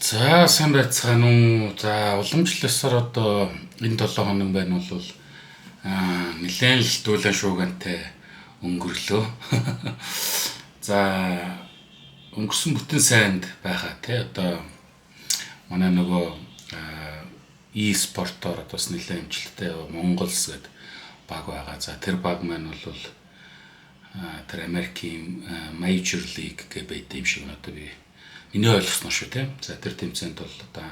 За, сайн байцгаана уу. За, уламжлалсаар одоо энэ 7 хоног байна бол нэлээд л дүүлэн шуугантай өнгөрлөө. За, өнгөрсөн бүтэн сайнд байхаа тий, одоо манай нөгөө e-спортоор одоо бас нэлээд амжилттай Монголс гэдэг баг байгаа. За, тэр баг маань бол тэр Америкийн Major League гэж байдаг юм шиг одоо би миний ойлгосноо шүү тий. За, тэр тэмцээнд бол одоо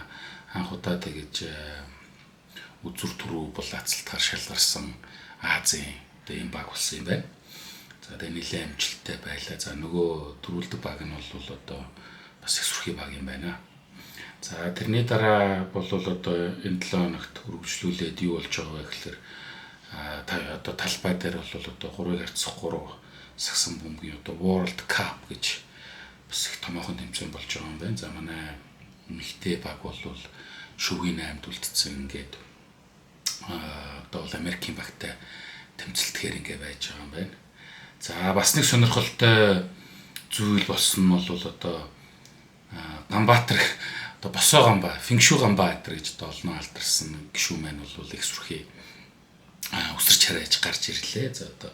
анх удаа тэгэж үзүр түрүү булаацалтгаар шалгарсан Азийн одоо ийм баг болсон юм байна. За, тэгээ нэлээд амжилттай байлаа. За, нөгөө төрүүлдэг баг нь бол одоо бас их сүрхий баг юм байна. За, тэрний дараа бол одоо энэ 7 хоногт үргэлжлүүлээд юу болж байгаа вэ гэхээр одоо талбай дээр бол одоо 3-ыг харьцах 3 сагсан бөмбөгийн одоо World Cup гэж бас их томоохон тэмцээн болж байгаа юм байна. За, манай эмэгтэй баг бол шөвгийн 8-д үлдсэн, ингээд одоо бол Америкийн багтай тэмцэлдэхээр ингээ байж байгаа юм байна. За, бас нэг сонирхолтой зүйл болсон нь бол одоо Ганбаатар, одоо Босоо Ганба, Фингшүү Ганба энэ гэж одоо олноо алдарсан гишүүн маань бол их сүрхий өсөрч харайж гарч ирлээ. За, одоо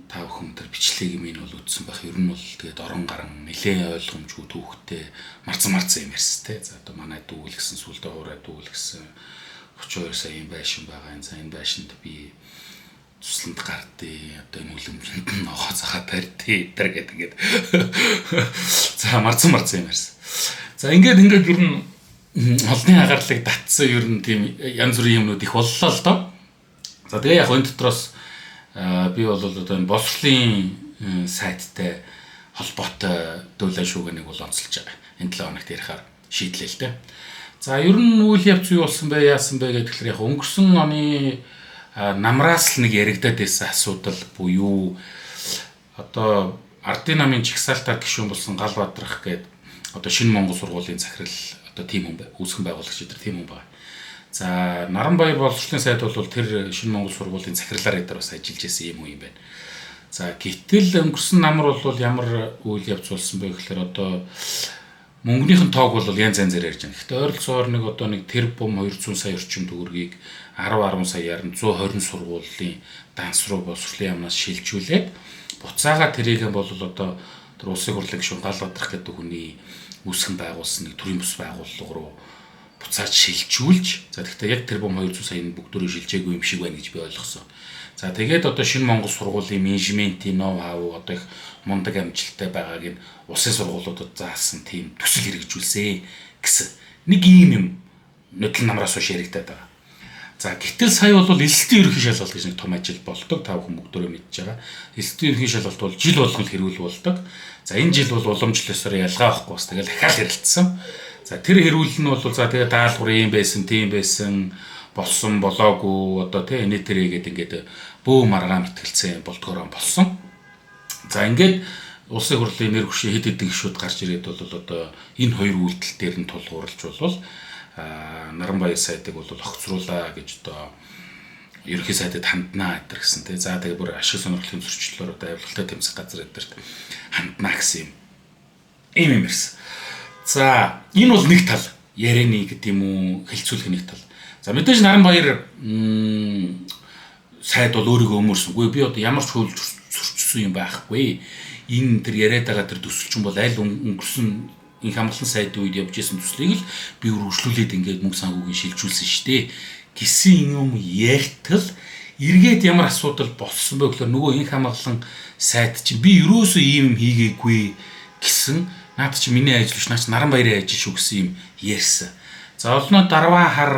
та бүхэн тэр бичлэгийг минь бол үзсэн байх. Ер нь бол тэгээд орон гарan нэлээд ойлгомжгүй түүхтэй марцан марцан юм ярьсан те. За, одоо манай дүүл гэсэн, сүлдээ хуурай дүүл гэсэн 32 сая юм байшин байгаа. Энэ за энэ байшинд би тусланд гардыг, одоо энэ үлэмжинд нь ногоо цахаа барьдээ тэр гэдэг ингээд за марцан марцан юм ярьсан. За, ингээд ингээд ер нь олонний анхаарлыг татсан ер нь тийм янз бүрийн юмнууд их боллоо л доо. За, тэгээ яг энэ дотроос би бол одоо энэ боловсролын сайттай холбоотой дуулаа шүүгэныг бол онцолж байгаа. Энэ 7 хоногт ярихаар шийдлээ л дээ. За, ер нь үйл явц юу болсон бэ, яасан бэ гэхээр яг өнгөрсөн оны намраас л нэг яригадаад байсан асуудал буюу одоо Ардын намын жагсаалтаар гишүүн болсон Гал Бадрах гээд одоо Шинэ Монгол сургуулийн захирал, одоо тийм хүн бай. Үүсгэн байгуулагч тэр тийм хүн байна. За, Наранбаяр боловсролын сайд бол тэр Шинэ Монгол сургуулийн захирлаар эдгээр бас ажиллаж байсан юм уу юм байна. За, гэтэл өнгөрсөн намар бол ямар үйл явц болсон бэ гэхээр одоо мөнгөнийх нь тоог бол янз янзаар ярьж байна. Гэхдээ ойролцоогоор нэг одоо нэг тэрбум 200 сая орчим төгрөгийг 10 10 саяар нь 120 сургуулийн данс руу боловсролын яамнаас шилжүүлээд буцаага тэрийг бол одоо тэр улсын хурлын гишүүн Гал Бадрах гэдэг хүний үүсгэн байгуулсан нэг төрийн бус байгууллага руу буцааж шилжүүлж, за тэгэхдээ яг тэрбум 200 сая нь бүгдөө шилжээгүй юм шиг байна гэж би ойлгосон. За, тэгээд одоо Шинэ Монгол сургуулийн менежментийн ноу хау одоо их мундаг амжилттай байгааг нь улсын сургуулиудад заасан тийм төсөл хэрэгжүүлсэн гэсэн нэг ийм юм нөтөл намраас хойш яригадаад байгаа. За, гэтэл сая бол элсэлтийн ерөнхий шалгалт гэж нэг том ажил болдог. Та бүхэн бүгдөө мэдж байгаа. Элсэлтийн ерөнхий шалгалт бол жил болгон хэрүүл болдог. За, энэ жил бол уламжлалсаар ялгаа авахгүй бас тэгэл дахиад хэрэлдсэн. За, тэр хэрүүл нь бол за тэгээ даалгавар ийм байсан, тийм байсан, болсон болоогүй одоо тий энэ тэрэ гэдэг ингээд бөө маргаан мэтгэлцэн болдгороо болсон. За, ингээд улсын хурлын нэр хүчний хэд хэдэн гишүүд гарч ирээд бол одоо энэ хоёр үйлдэл дээр нь тулгуурлаж бол Наранбаяр сайдыг бол огцруулаа гэж одоо ерөнхий сайдад ханднаа гэтэр гэсэн тий. За, тэгээ бүр ашиг сонирхлын зөрчлөлөөр одоо авилгалтай тэмцэх газар эдэрт ханднаа гэсэн юм. Ийм юм ярьсан. За, энэ бол нэг тал ярианы гэдэг юм уу, хэлцүүлэх нэг тал. За, мэдээж Наранбаяр сайд бол өөрийгөө өмөрсөнгүй. Би одоо ямар ч хууль зөрчсөн юм байхгүй. Энэ тэр яриад байгаа тэр төсөлчин бол аль өнгөрсөн инх хамгаалсан сайдын үед явж исэн төслийг л би үргэлжлүүлээд ингээд мөнгө санхүүгийн шилжүүлсэн шүү дээ гэсэн юм ярьтал эргээд ямар асуудал болсон бэ гэхээр нөгөө инх хамгаалсан сайд чинь би ерөөсөө ийм юм хийгээгүй гэсэн, наад чи миний ажил биш, наа чи Наранбаярын ажил шүү гэсэн юм ярьсан. За, олноо дарваа хар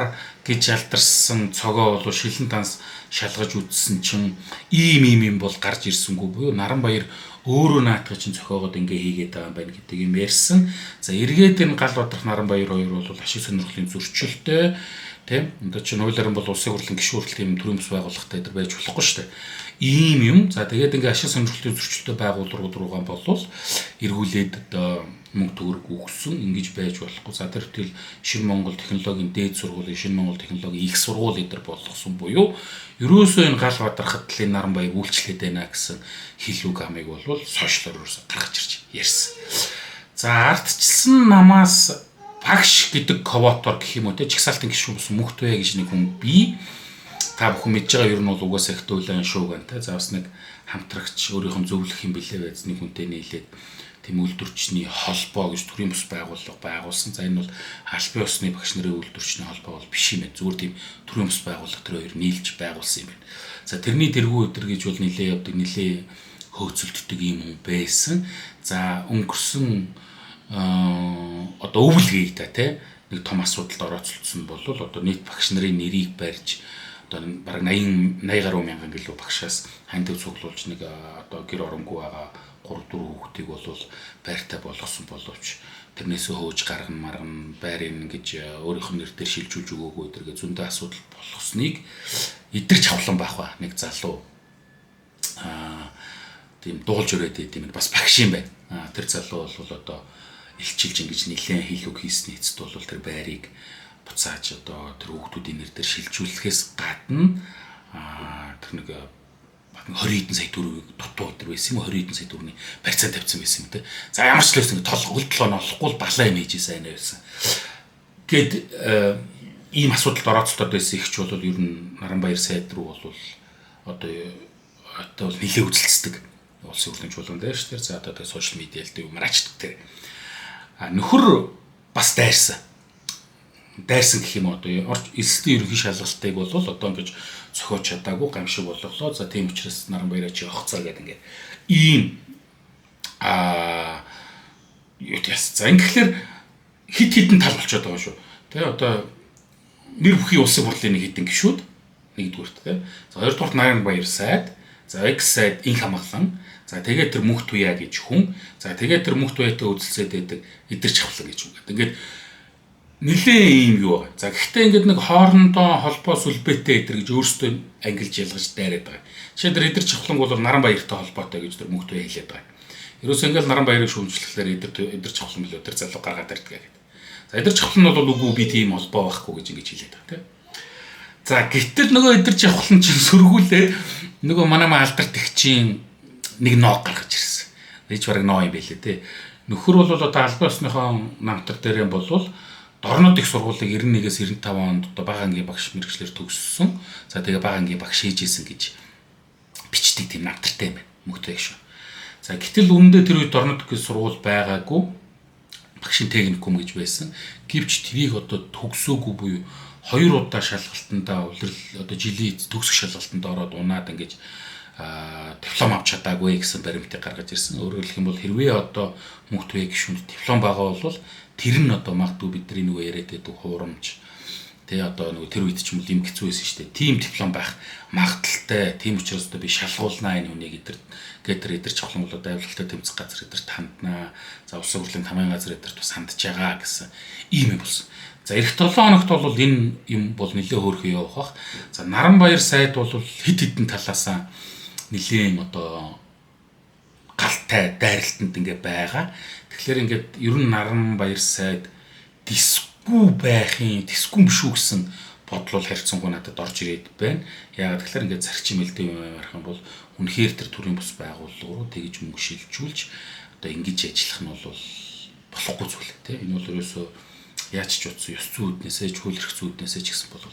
гэж алдарсан цогоо бол шилэн танс шалгаж үзсэн чинь ийм ийм юм бол гарч ирсэнгүй буюу Наранбаяр өөрөө наатах чинь зохиогоод ингээ хийгээд байгаа юм байна гэдэг юм ярьсан. За, эргээд энэ Гал Бадрах Наранбаяр хоёр бол ашиг сонирхлын зөрчилтэй тийм одоо чинь хуулиар бол улсын хурлын гишүүн хүртэл тийм төрийн бус байгууллагатай тэр байж болохгүй шүү дээ. Ийм юм. За, тэгээд ингээ ашиг сонирхлын зөрчилтэй байгууллагууд руугаа болвол эргүүлээд одоо мөнгө төгрөг өгсөн, ингэж байж болохгүй. За, тэр тэгэл Шинэ Монгол технологийн дээд сургуулийн, Шинэ Монгол технологийн их сургууль эдэр болгосон буюу ерөөсөө энэ Гал Бадрахад л энэ Наранбаяг үйлчлээд байна гэсэн хэл үг амыг бол сошиалор ерөөсөө гаргаж ирж ярьсан. За ардчилсан намаас багш гэдэг ковотор гэх юм уу те чагсаалтын гишүүн болсон Мөнх Туяа гэж нэг хүн бий. Та бүхэн мэдж байгаа ер нь бол угаасаа их дуулан шууган те. За бас нэг хамтрагч өөрийнх нь зөвлөх юм билээ байж нэг хүнтэй нийлээд тийм үйлдвэрчний холбоо гэж төрийн бус байгууллага байгуулсан. За энэ бол албан ёсны багш нарын үйлдвэрчний холбоо бол биш юм байна. Зүгээр тийм төрийн бус байгууллага тэр хоёр нийлж байгуулсан юм байна. За тэрний тэргүү өдр гэж бол нилээ явдаг, нилээ хөөцөлддөг юм хүн байсан. За өнгөрсөн одоо өвөл гээ та тий нэг том асуудалд орооцолдсон бол одоо нийт багш нарын нэрийг барьж одоо бараг 80 80 гаруй мянган гэлүү багшаас хандив цуглуулж нэг одоо гэр оронгүй байгаа 3 4 хүүхдийг бол байртай болгосон боловч тэрнээсээ хөөж гаргана маргана байрыг ингэж өөрийнх нь нэр дээр шилжүүлж өгөөгүй тэргээ зөндөө асуудал болгосныг идэрч авлан байх ба нэг залуу тийм дуулж өрөөд идэм бас багш юм байна. Тэр залуу бол одоо илчилж ингэж нилээн хил үг хийсний эцэст бол тэр байрыг буцааж одоо тэр хүүхдүүдийн нэр дээр шилжүүлэхээс гадна тэр нэг 20 хэдэн сая төгрөгийг дутуу өдр байсан юм 20 хэдэн сая төгрөгийн барьцаа тавьсан байсан юм те. За ямар ч л байсан тол хөл толгой нь олохгүй л балаа юм хийж исэн байсан. Гэт ийм асуудалд орооцолтод байсан ихч бол ер нь Наранбаяр сайд руу бол одоо бол нэлээд үзэлцдэг. Улсын хурлын чуулган дээр ш тэр. За одоо тэгээ сошиал медиа л дээ марачдаг тэр. А нөхөр бас дайрсан. Дайрсан гэх юм одоо элсэлтийн ерөнхий шалгалтыг бол одоо ингэж зохиож чадаагүй гамшиг болголоо. За тийм учраас Наранбаяраа чи явах цаа гэдэг ингээд ийм юу яс. За ингэхлээр хит хитэн тал болчиход байгаа шүү. Тэ одоо нэр бүхий улсын хурлын нэг хитэн гишүүд нэгдүгüрт тэ. За хоёрдугаарт Наранбаяр сайд, за экс сайд инх хамгаалан, за тэгээд тэр Мөнх Туяа гэж хүн, за тэгээд тэр Мөнх Туяатай үзэлцээд байдаг идэрч авлаа гэж үг. Ингээд нилээ ийм юу байгаа. За гэхдээ ингээд нэг хоорондоо холбоо сүлбээтэй эдэр гэж өөрсдөө ангилж ялгаж дайраад байгаа. Жишээ тэр идэрч авланг бол Наранбаяртай холбоотой гэж тэр Мөнх Туяа хэлээд байгаа. Ерөөсөө ингээд Наранбаярыг шүүмжлэхлээр идэрч авлан билүү тэр залуу гаргаад ирдэг гэдэг. За идэрч авлан нь бол үгүй би тийм холбоо байхгүй гэж ингэж хэлээд байгаа тийм. За гэтэл нөгөө идэрч авлан чинь сөргүүлээд нөгөө манай маа алдарт тэгчийн нэг ноо гаргаж ирсэн. Ээж бараг ноо юм байлээ те. Нөхөр бол одоо албан ёсныхоо намтар дээрээ болвол Дорнод их сургуулийг 91-ээс 95 онд одоо бага ангийн багш мэрэгчлэр төгссөн. За тэгээ бага ангийн багш хийж исэн гэж бичдэг тийм намтартай юм байна. Мөнгөтэй шүү. За гэтэл үнэндээ тэр үед Дорнод их сургууль байгаагүй. Багшийн техникум гэж байсан. Гэвч тэрийг одоо төгсөөгүй буюу 2 удаа шалгалтандаа улирал одоо жилийн төгсөх шалгалтанд ороод унаад ингэж диплом авч чадаагүй гэсэн баримтыг гаргаж ирсэн. Өөрөөр хэлэх юм бол хэрвээ одоо Мөнх Туяа гишүүнд диплом байгаа бол тэр нь одоо магадгүй бидний нөгөө яриад байдаг хуурамч тий одоо нөгөө тэр үед ч юм бол юм хэцүү байсан шүү дээ. Тийм диплом байх магадaltaй. Тийм учраас одоо би шалгуулнаа энэ хүнийг эдэр гэтэр эдэр чавлан бол одоо авилгалтай тэмцэх газар эдэрт ханднаа. За улсын хурлын тамгын газар эдэрт бас хандж байгаа гэсэн ийм юм болсон. За эх 7 хоногт бол энэ юм бол нэлээ хөөрхөн явах бах. За Наранбаяр сайд бол хэд хэдэн талаасаа нэлээн одоо галтай дайралтанд ингээ байгаа. Тэгэхээр ингээд ер нь Наранбаяр сайд дисгүй байхын, дисгүй биш үү гэсэн бодол бол харьцангуй надад орж ирээд байна. Яагаад тэгэхээр ингээд зарчим элдв юм ярих юм бол үнэхээр тэр төрийн бус байгууллага руу тэгж мөнгө шилжүүлж одоо ингэж ажиллах нь бол болохгүй зүйл тийм. Энэ бол ерөөсөө яаж ч утсан ёс зүйн үүднээсээ ч хууль эрх зүйн үүднээсээ ч гэсэн бол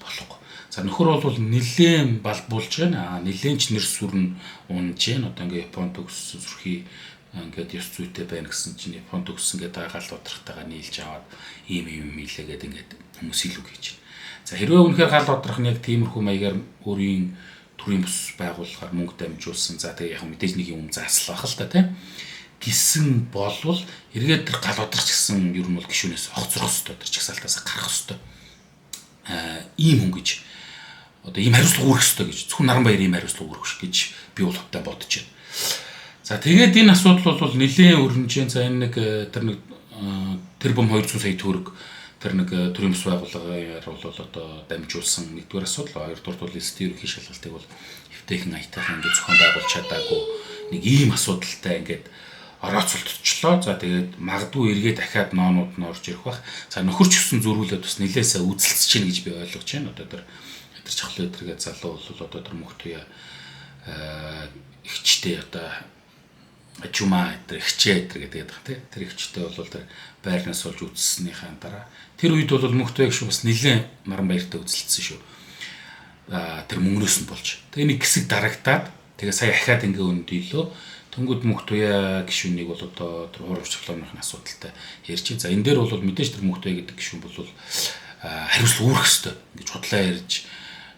болохгүй. За нөхөр бол нэлээн балбуулж байна. Нэлээн ч нэр сүр нь унж байна. Одоо ингээ Японд төгссөн сүрхий ингээд ёс зүйтэй байна гэсэн чинь Японд төгссөн гэдэг гал удрахтайгаа нийлж аваад ийм юм хэлээгээд ингээд хүмүүс илүү хийж байна. За хэрвээ үнэхээр гал удрах нь яг тиймэрхүү маягаар өөрийн төрийн бус байгууллагаар мөнгө дамжуулсан. За тэгээ яг мэдээж нэг юм заасал байх л та тийм гисэн болвол эргээд тэр гал удрах гэсэн ер нь бол гишүүнээс огцрох хэвээр тэр чагсаалтаас гарах хэвээр ийм хүн гэж одоо ийм хариуцлага үүрэх ёстой гэж зөвхөн Наранбаяр ийм хариуцлага үүрэх гэж би бол хувьдаа бодож байна. За тэгээд энэ асуудал бол нэлээд өрнөжэн. За энэ нэг тэр нэг тэрбум 200 сая төгрөг тэр нэг төрийн бус байгууллагаар бол одоо дамжуулсан нэгдүгээр асуудал, хоёрдугаар бол элсдийн ерөнхий шалгалтыг бол эвтэйхэн аятайхан ингээд зохион байгуулж чадаагүй нэг ийм асуудалтай ингээд орооцолдчихлоо. За тэгээд магадгүй эргээ дахиад ноонууд нь орж ирэх бах. За нөхөр ч гэсэн зөрүүлээд бас нэлээсээ үзэлцэж гин гэж би ойлгож байна. Одоо тэр тэр чахлын өдргээ залуу бол одоо тэр Мөнх Туяа ихчтэй одоо Жумаа тэр хчээ тэр гэдэг байгаа тий. Тэр хчтэй бол тэр байрнаас олж үзсэнийхээ дараа тэр үед бол Мөнхтөе гişүн бас нэлээд Наранбаяртай үзэлдсэн шүү. Тэр мөнгнөөс нь болж. Тэгээ нэг хэсэг дарагдаад тэгээ сая ахаад ингээ өндийлөө. Тэнгүүд Мөнхтөе гişүнийг бол одоо тэр хуурамч цохлооны асуудалтай ярьж. За энэ дээр бол мэдээж тэр Мөнхтөе гэдэг гişүн бол хариуцлага үүрэх хэвээр ингэж худлаа ярьж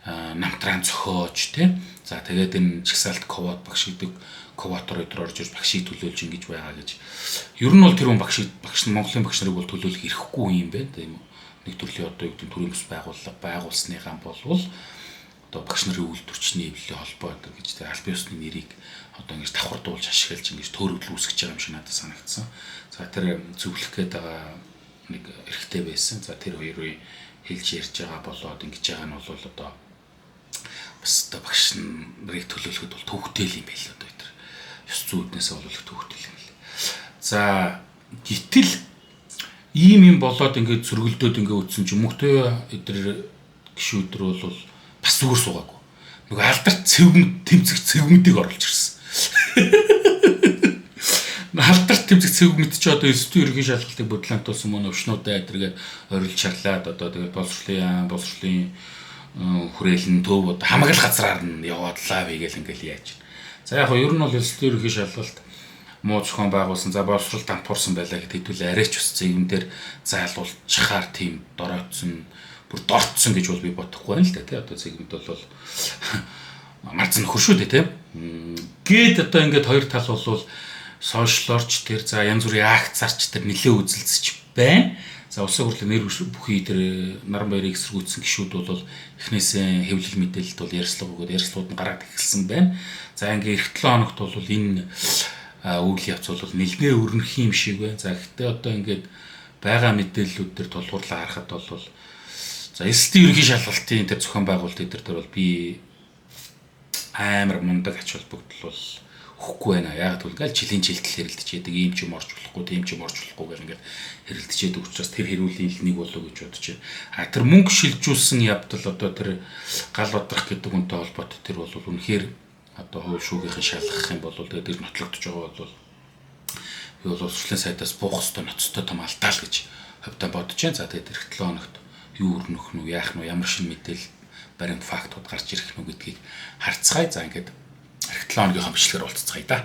намтраан зохиож тий. За тэгээд энэ чагсаалт ковод багш гэдэг коватор өдр орж ирж багшийг төлөөлж ингэж байгаа гэж. Ер нь бол тэр хүн багш нь Монголын багш нарыг бол төлөөлөх эрхгүй юм байна. Тийм нэг төрлийн одоо юу гэдэг төрийн бас байгууллага байгуулсныхаа болвол одоо багш нарын үйлдвэрчний эвлэлийн холбоо гэдэг гэж тэр аль биесны нэрийг одоо ингэж давхардуулж ашиглаж ингэж төөрөгдөл үүсгэж байгаа юм шиг надад санагдсан. За тэр зөвлөх гээд байгаа нэг эрхтэй байсан. За тэр хоёрын хэлж ярьж байгаа болоод ингэж байгаа нь бол одоо бас одоо багш нарыг төлөөлөхөд бол төвхтэй юм байл л одоо тэр ёс зүйднээс бол төвхтэй юм л. За гítэл ийм юм болоод ингээд сөргөлдөөд ингээд үтсэн чинь Мөнхтөе эдэр гişүүдэр бол бас зүгээр суугаагүй. Нөгөө алдарт цэвгэн тэмцэх цэвгмэдийг оруулж ирсэн. Алдарт тэмцэх цэвгмэд чи одоо элсдийн ерөнхий шалгалтыг бодлонтуулсан мөн өвчнүүдээ эдэргээд орилж шарлаад одоо тэгээд боловсролын хүрээлэн төв одоо хамаг л газраар нь яваад лав хийгээл ингээл яаж. За яг нь ер нь бол элсдийн ерөнхий шалгалт муу зохион байгуулсан. За боловсрол дампуурсан байлаа гэхэд хэдүүлээ арайч бас зэвэн дээр заалуулчихаар тийм доройтсон бүр дортсон гэж бол би бодохгүй байна л да тий. Одоо зэвэнд бол марцсан нөхөр шүү дээ тий. Гээд одоо ингээд хоёр тал бол сошиалорч тэр за янз бүрийн акцаарч тэр нэлээ үзэлцэж байна. За улсын хурлын нэр бүхий тэр Наранбаярыг эсэргүүцсэн гишүүд бол эхнээсээ хэвлэл мэдээлэлд бол ярьцлага өгөөд ярьцлагууд нь гараад эхэлсэн байна. За ингээ эх 7 хоногт бол энэ үйл явц бол нэлээ өрнөх юм шиг байна. За гэхдээ одоо ингээд байгаа мэдээллүүд төр тулгуурлаа харахад бол за элсдийн ерөнхий шалгалтын тэр зохион байгуулалт дээр тэр бол би амар мундаг ач холбогдол бол өгөхгүй байна. Яг гэвэл ингээл жилийн жилдэл хэрэлдэж яадаг, ийм ч юм орж болохгүй, тийм ч юм орж болохгүй гэх ингээл хэрэлдэж яадаг учраас тэр хэрүүлийн нэг болов гэж бодож байна. А тэр мөнгө шилжүүлсэн явдал одоо тэр гал бадрах гэдэг үнтэй холбоотой тэр бол үнэхээр одоо хууль шүүгийнхэн шалгах юм бол тэгээд тэр нотлогдож байгаа бол би бол улсчлын сайдаас буух ёстой ноцтой том алдаа л гэж хувьдаа бодож байна. За тэгээд эх 7 хоногт юу өрнөх нь яах нь ямар шинэ мэдээлэл баримт фактууд гарч ирэх нь гэдгийг харцгаая. За ингээд эх 7 хоногийнхоо бичлэгээр уулзцгаая да.